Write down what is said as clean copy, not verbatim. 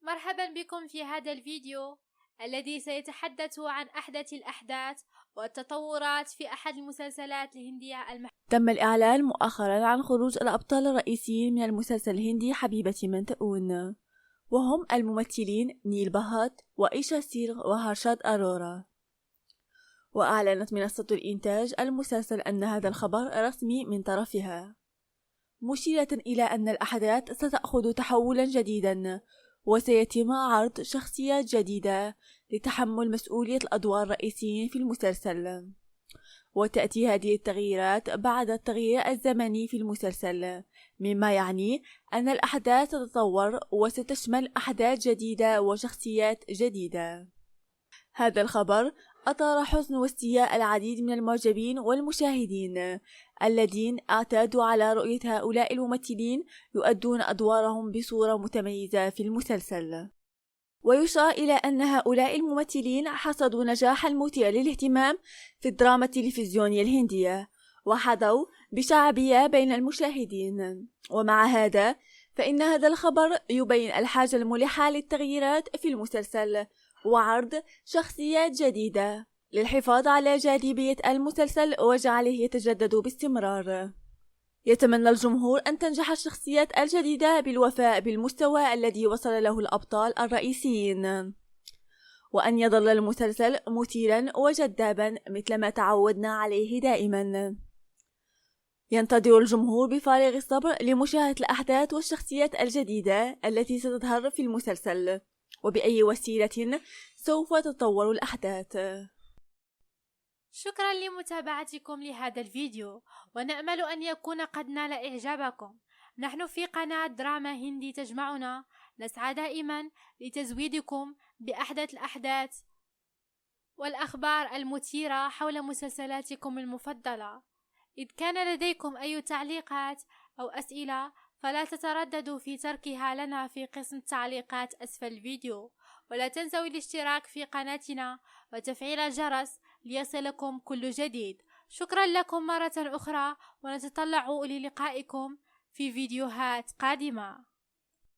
مرحبا بكم في هذا الفيديو الذي سيتحدث عن أحدث الأحداث والتطورات في أحد المسلسلات الهندية تم الإعلان مؤخرا عن خروج الأبطال الرئيسيين من المسلسل الهندي حبيبتي من تؤون، وهم الممثلين نيل بهات وإيشا سير وهرشاد أرورا. وأعلنت منصة الإنتاج المسلسل أن هذا الخبر رسمي من طرفها، مشيرة إلى أن الأحداث ستأخذ تحولا جديدا وسيتم عرض شخصيات جديدة لتحمل مسؤولية الأدوار الرئيسيين في المسلسل. وتأتي هذه التغييرات بعد التغيير الزمني في المسلسل، مما يعني أن الأحداث تتطور وستشمل أحداث جديدة وشخصيات جديدة. هذا الخبر أثار حزن واستياء العديد من المعجبين والمشاهدين الذين اعتادوا على رؤية هؤلاء الممثلين يؤدون أدوارهم بصورة متميزة في المسلسل. ويشار إلى أن هؤلاء الممثلين حصدوا نجاحا مثيرا للاهتمام في الدراما التلفزيونية الهندية وحظوا بشعبية بين المشاهدين. ومع هذا فإن هذا الخبر يبين الحاجة الملحة للتغييرات في المسلسل وعرض شخصيات جديدة للحفاظ على جاذبية المسلسل وجعله يتجدد باستمرار. يتمنى الجمهور أن تنجح الشخصيات الجديدة بالوفاء بالمستوى الذي وصل له الأبطال الرئيسيين، وأن يظل المسلسل مثيرا وجذابا مثل ما تعودنا عليه دائما. ينتظر الجمهور بفارغ الصبر لمشاهدة الأحداث والشخصيات الجديدة التي ستظهر في المسلسل وبأي وسيلة سوف تتطور الأحداث. شكرا لمتابعتكم لهذا الفيديو، ونأمل أن يكون قد نال إعجابكم. نحن في قناة دراما هندي تجمعنا نسعى دائما لتزويدكم بأحدث الأحداث والأخبار المثيرة حول مسلسلاتكم المفضلة. إذ كان لديكم أي تعليقات أو أسئلة فلا تترددوا في تركها لنا في قسم التعليقات أسفل الفيديو، ولا تنسوا الاشتراك في قناتنا وتفعيل الجرس ليصلكم كل جديد. شكرا لكم مرة أخرى، ونتطلع للقائكم في فيديوهات قادمة.